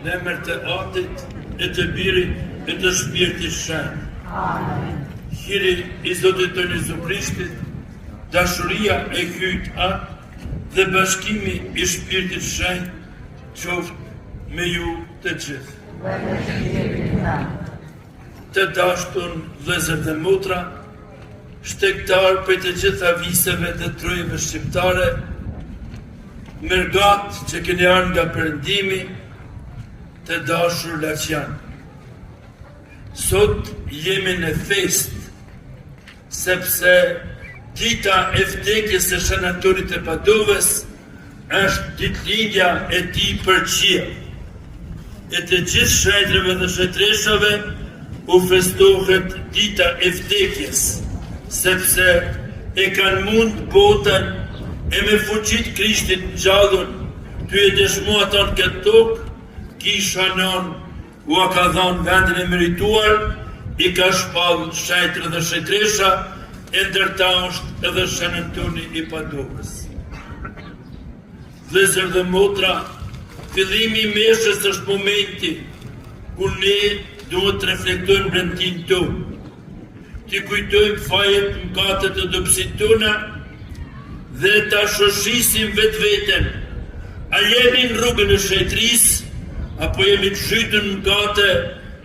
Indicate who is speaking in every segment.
Speaker 1: Në emër të Atit e të Birit e të Shpirtit Shenjt.
Speaker 2: Amen.
Speaker 1: Hiri i Zotit tonë Jezu Krishtit, dashuria e Hyjit Atë dhe bashkimi i Shpirtit Shenjt qoftë me ju të gjithë.
Speaker 2: Dhe me shpirtin tënd.
Speaker 1: Të dashtun vëllezër dhe motra, shtegtarë prej të gjitha viseve dhe trojeve shqiptare, mërgatë që keni ardhë nga perëndimi, të dashur laçianë. Sot jemi në festë, sepse dita e vdekjes së Shën Antonit të Padovës është ditëlindja e tij për qiell. E të gjithë shenjtërve dhe shenjtëreshave u festohet dita e vdekjes, sepse e kanë mund botën e me fuqi të Krishtit ngjallun, tu e dëshmu atë në këtë tokë, kisha nonë Ua ka dhanë vendin e merituar, i ka shpallë shenjtër dhe shenjtëresha, e ndër ta është edhe Shën Antoni i Padovës. Vëllezër dhe motra, fillimi i meshës është momenti kur ne duhet të reflektojmë brendinë tonë. T'i kujtojmë fajet, mëkatet e dobësitë tona dhe ta shoshisim vetveten. A jemi në rrugën e shenjtërisë apo jemi të zhytur në mëkate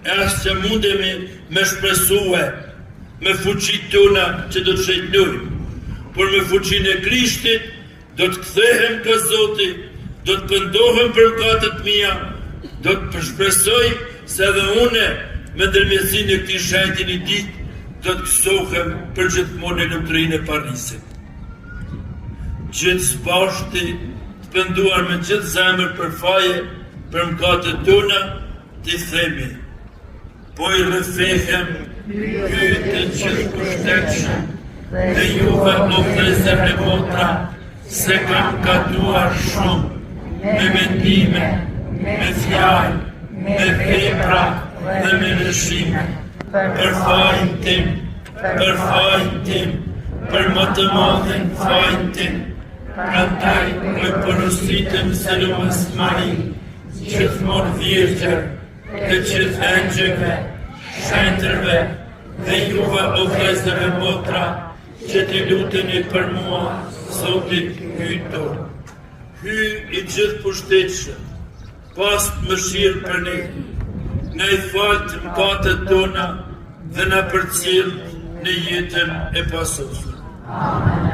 Speaker 1: e as që mundemi me shpresue me fuqitë tona që do të shenjtnojmë. Por me fuqinë e Krishtit Do të kthehem ka Zoti, do të pendohem për mëkatet mia, do të shpresoj se edhe une me ndërmjetësinë e këtij shenjti një ditë do të gëzohem përgjithmonë në lumturinë e parrisit. Gjithë së bashku të penduar me gjithë zemër për faje, për mëkatet tona, t'i themi, Po i rrëfehem Hyjit të gjithëpushtetshëm dhe juve o vëllezër e motra se kam mëkatuar shumë me mendime, me fjalë, me vepra dhe me lëshime. Për fajin tim, për fajin tim, për më të madhin fajin tim. Prandaj po e porositem së Marinë, gjithmonë virgjër, të gjithë engjëjve, shenjtërve dhe juve o vëllezër e motra, që t'i luteni për mua Zotit Hyjit tonë. Hyj i gjithëpushtetshëm, pastë mëshirë për ne, na i faltë mëkatet tona dhe na përcjelltë në jetën e pasosur.
Speaker 2: Amen.